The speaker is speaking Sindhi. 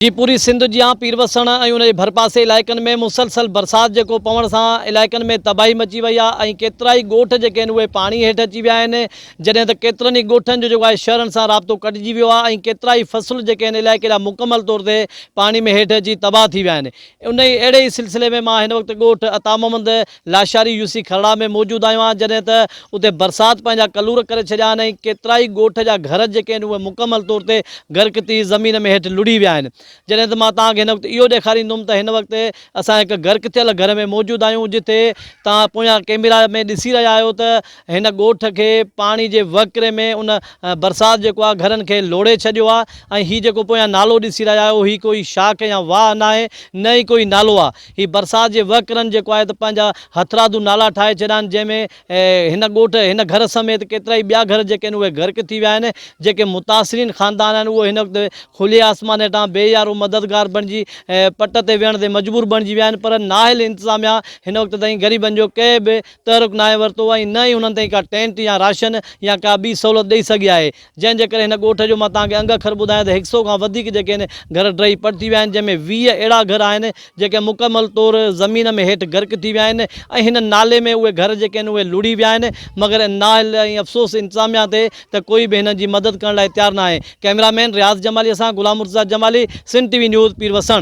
جي پوري سنڌ جيان پيروسڻ ۽ ان جي ڀرپاسي علائقن ۾ مسلسل برسات جيڪو پوڻ سان علائقن ۾ تباهي مچي وئي آهي ۽ ڪيترائي ڳوٺ جيڪي آهن اهي پاڻي هيٺ اچي ويا آهن جڏهن ته ڪيترن ئي ڳوٺن جو جيڪو آهي شهرن سان رابطو ڪٽجي ويو آهي ۽ ڪيترائي فصل جيڪي آهن علائقي جا مڪمل طور تي پاڻي ۾ هيٺ اچي تباهه ٿي ويا آهن انهي اهڙي ئي سلسلي ۾ مان هن وقت ڳوٺ عطا محمد لاشاري يو سي کرڙا ۾ موجود آهيان جڏهن ته اتي برسات پنهنجا ڪلور ڪري ڇڏيا آهن ۽ ڪيترائي ڳوٺ جا گهر جيڪي آهن اهي مڪمل طور تي غرق ٿي زمين ۾ هيٺ لڙهي ويا آهن جڏهن ته مان توهان کي هن وقت اهو ڏيکاريندم ته هن وقت اسان هڪ غرق ٿيل گهر ۾ موجود آهيون جتي توهان پويان ڪيميرا ۾ ڏسي رهيا آهيو ته هن ڳوٺ کي پاڻي جي وهڪري ۾ ان برسات جيڪو آهي گهرن کي لوڙهي ڇڏيو آهي ۽ هي جيڪو پويان نالو ڏسي رهيا آهيو هي ڪوئي شاخ يا واهه ناهي نه ئي ڪوئي نالو آهي هي برسات جي وهڪرن جيڪو آهي ته پنهنجا هٿرادو نالا ٺاهي ڇڏيا آهن جنهن ۾ هن ڳوٺ هن گهر سميت ڪيترائي ٻيا گهر جيڪي آهن اهي غرق ٿي ويا آهن جيڪي متاثرين خاندان آهن اهي هن وقت کلي آسمان هيٺان بي يارو مددگار بڻجي پٽ تي ويهڻ تي مجبور بڻجي ويا آهن پر نااهل انتظاميا هن وقت تائين غريبن جو ڪنهن به تحرڪ ناهي ورتو ۽ نه ئي انهن تائين ڪا ٽينٽ يا راشن يا ڪا ٻي سهولت ڏئي سگهي آهي جنهن جي ڪري هن ڳوٺ جو مان توهان کي انگ اکر ٻڌايان ته هڪ سئو کان وڌيڪ جيڪي آهن گهر ڊهي پٽ ٿي ويا آهن جنهن ۾ 20 اهڙا گهر آهن جيڪي مڪمل طور زمين ۾ هيٺ غرق ٿي ويا آهن ۽ هن نالي ۾ اهي گهر جيڪي آهن اهي لڙهي ويا آهن مگر نااهل ۽ افسوس انتظاميا تي ته ڪوئي به هنن جي مدد ڪرڻ لاء تيار ناهي ڪئميرا مين رياض جمالي سان Ghulam Murtaza Jamali Sindh T V news Pirwassan.